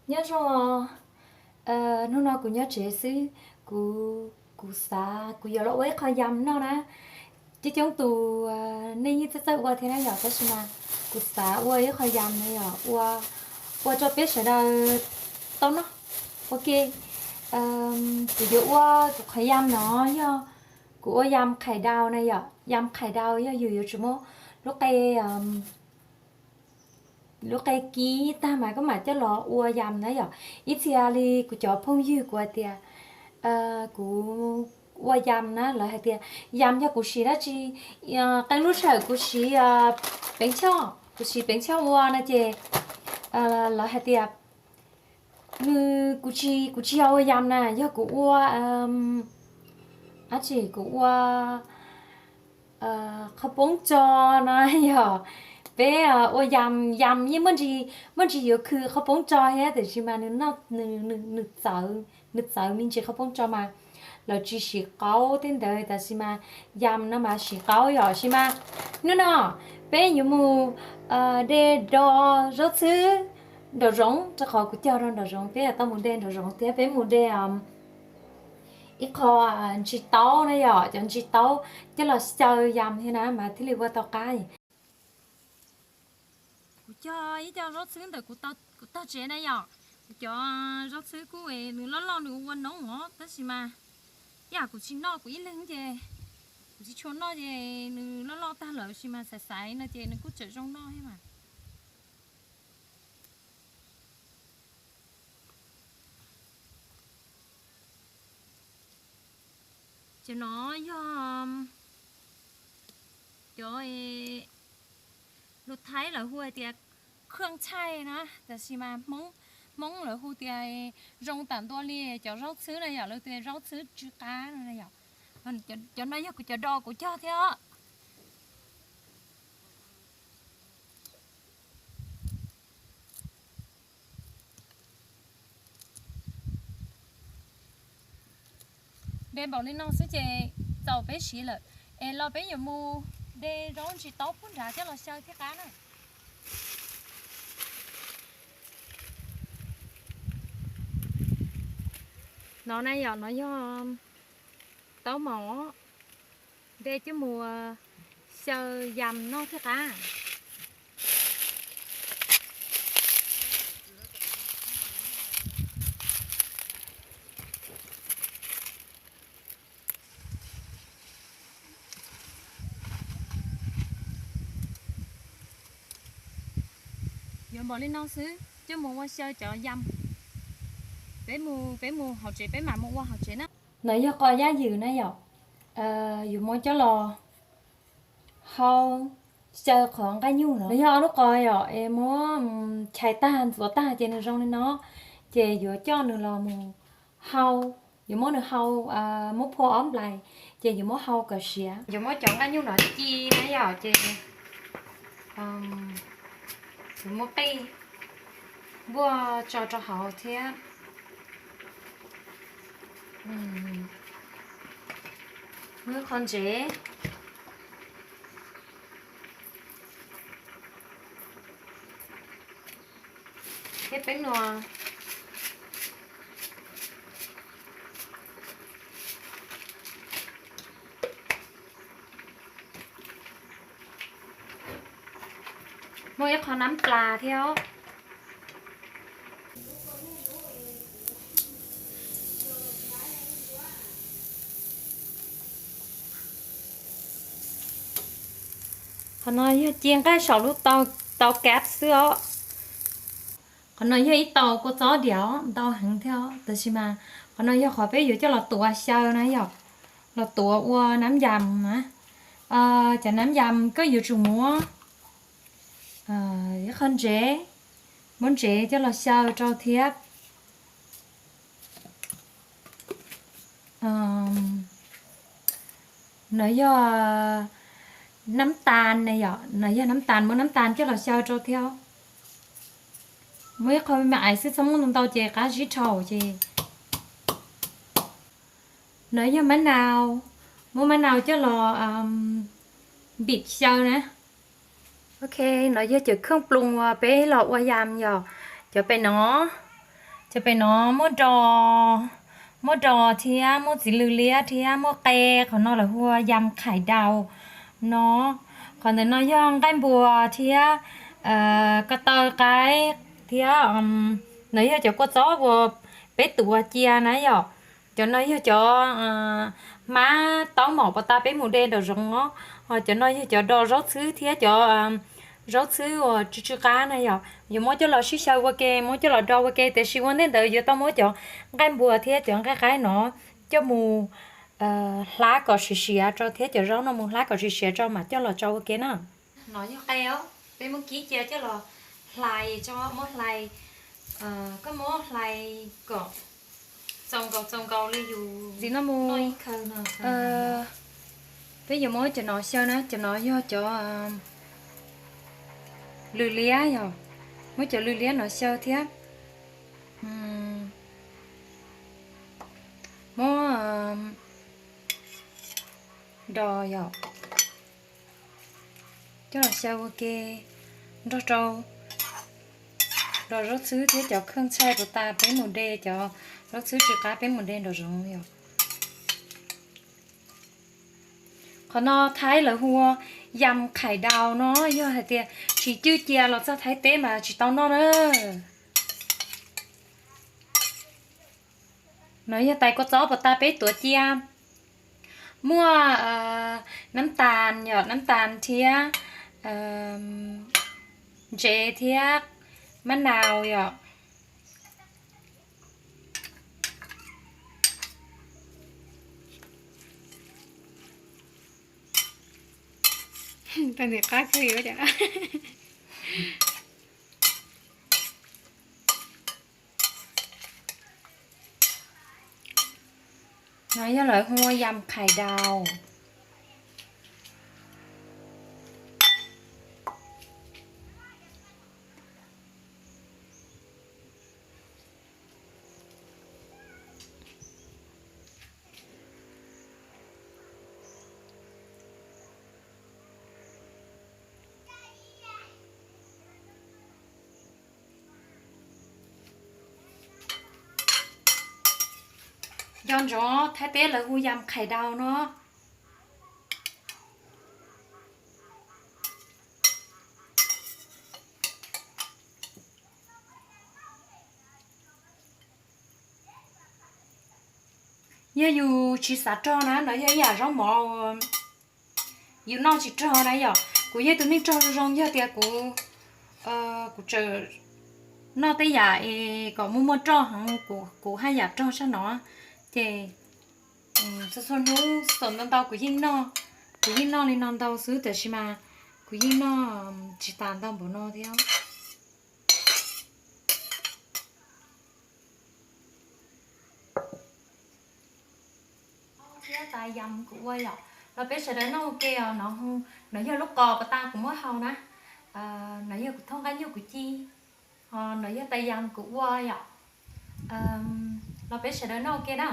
Nyob zoo os, hnub no kuv nyob tsev xwb, kuv, kuv xav kuv yuav los ua ib qho yam noj na. Coob coob tus nej yeej txawj txawj ua thiab na yom, tab sis mas kuv xav ua ib qho yam na yom, ua, ua rau peb sawv daws tau noj ua ke. Kuv yuav ua tus qhov yam no yog kuv ua yam qhais daus na yom, yam qhais daus yog yus yuav tsum muab lub qe, lub qe kib tag mas koj mam coj los ua yam na yom. Ib txhia li kuv cov phooj ywg kuv hais tias kuv ua yam na, lawv hais tias yam yog kuv siv dab tsi, qee lub sij hawm kuv siv peev choj, kuv siv peev choj ua no ces lawv hais tias nws, kuv tsis, kuv tsis yog ua yam na, yog kuv ua, dab tsi, kuv ua qhov poob tso no yog. Peb ua yam, yam yeej muaj ntsis, muaj ntsis yuav khwv qhov poob tso thiab, tiam sis mas nws, nws txawv me ntsis qhov poob tso mas lawv tsis siv qaub tej ntawd, tab sis mas yam no mas siv qaub yom. Sis mas hnub no peb yuav mus de do zaub txhwb nraum zoov, rau qhov kuv cog rau nraum zoov, peb tau mus de nraum zoov thiab peb mus de ib qho ntsis taub na yom, cov ntsis taub coj los xyaw yam thiab na mas thiaj li ua tau qab. Kuv cog ib co zaub txhwb ntawm kuv tog tsev na yom. Kuv cov zaub txhwb kuj nws loj loj nws ua noob os, tab sis mas ib yam kuv tsis noj kuv ib leeg ces kuv tsis tshua noj ces nws loj loj tag lawm, sis mas xaiv xaiv no ces nws kuj tseem zoo noj thiab mas. Cov no yog cov lus Thaib lawv hu hais tias khwj txhaij na, tab sis mas Hmoob, Hmoob lawv hu tias zoo tam ntua li cov zaub txhwb na yom, lawv tias zaub txhwb tsw qab no na yom. Cov no yog kuv cov do kuv cog thiab. De npaum li no xwb ces txaus peb siv lawm, es los peb yuav mus de zaub ntsis taub puag nrad coj los xyaw thiab qab na. No na yom, no yog taub mom, de coj mus xyaw yam noj thiab qab. Yuav npaum li no xwb, coj mus ua xyaw cov yam. Peb mus, peb mus hauv tsev, peb mam mus ua hauv tsev na. No yog qos yab ywm na yom, yuav muab coj los hau xyaw qhov nqaij nyuj no. Nws yog ob lub qos yom, es muab chais tag ntxuav tag ces nws zoo li no, ces yuav coj nws los mus hau, yuav muab nws hau, muab phua ob nplais, ces yuav muab hau kom siav. Yuav muab cov nqaij nyuj no ci na yom, ces yuav muab qij npuaj tso rau hauv thiab. Muab qhov ntsev thiab peb nua. Muaj ib qho nab plas thiab. Qhov no yog ci nqaij saum lub tau kab xwb os. Qhov no yog ib tau kua txob diam ntau heev thiab os, tab sis mas qhov no yog qhov peb yuav coj los tuav xyaw na yom, los tuav ua nab yas na. Cov nab yas koj yuav tsum muab ib qho ntsev, muab ntsev coj los xyaw rau thiab. No yog nab tas na yom, no yog nab tas, muab nab tas coj los xyaw rau thiab. Muab ib qho me me aiv xwb, txhob muab ntau ntau ces qab zib dhau ces. No yog mab nau, muab mab nau coj los npim xyaw na. Ok, no yog cov kheej ploos uas peb los ua yam yom, cov pem no. Ces pem no muab dos, muab dos thiab muab txiv lws liab thiab muab qe, qhov no lawv hu ua yam khais daus no. Qhov ntawm no yog nqaij npua thiab ko taw qaib thiab, no yog cov kua txob uas peb tuav cia na yom. Cov no yog cov hmab taub maum pas tas peb mus de nraum zoov os. Ho cov no yog cov dos zaub txhwb thiab cov zaub txhwb uas tsw tsw qab na yom. Yuav muab coj los sib xyaw ua ke, muab coj los do ua ke, tiam sis ua ntej ntawd yuav tau muab cov nqaij npua thiab cov nqaij qaib no coj mus hlab kom siav siav rau thiab cov zaub no mus hlab kom siav siav rau mam coj los tsau ua ke na. No yog qe os, peb muab kib cia coj los hlais, muab hlais, koj muab hlais kom txaus nkaus txaus nkaus li yus ntxiv no mus. Peb yuav muab cov no xyaw na, cov no yog cov lws liab yom, muab cov lws liab no xyaw thiab muab dos yom, coj los xyaw ua ke nrog rau dos zaub txhwb thiab cov kheej txhaj pas tas peb mus de, cov zaub txhwb tsw qab peb mus de nraum zoov yom. Qhov no Thaib lawv hu ua yam khais daus no, yog hais tias tsis cwj cia los txog Thaib teb mas tsis tau noj na. No yog tais kua txob pas tas peb tuav cia, muaj nab tas yom, nab tas thiab ntsev thiab mab naus yom. No yog lawv hu ua yam khais daus. Nco ntsoov Thaib teb lawv hu yam khais daus no. Yog yus tsis xav rog na, no yog ib yam zaub mov uas yus noj tsis rog na yom. Kuv yog tus neeg rog zoo zoo, yog tias kuv, kuv tseem noj tej yam es kom muaj muaj roj heev, kuv haj yam rog sab no. Ces txhua txhua hnub xam ntau ntau kuv yeej noj, kuv yeej noj li no ntau xwb, tiam sis mas kuv yeej noj tsis tas ntau npaum no thiab. Thiab tais yam kuv ua yom, los peb sawv daws noj ua ke os. No yog lub qos pas tas kuv muab hau na, no yog kuv thauj nqaij nyuj kuv ci, ho no yog tais yam kuv ua yom. Los peb sawv daws noj ua ke na.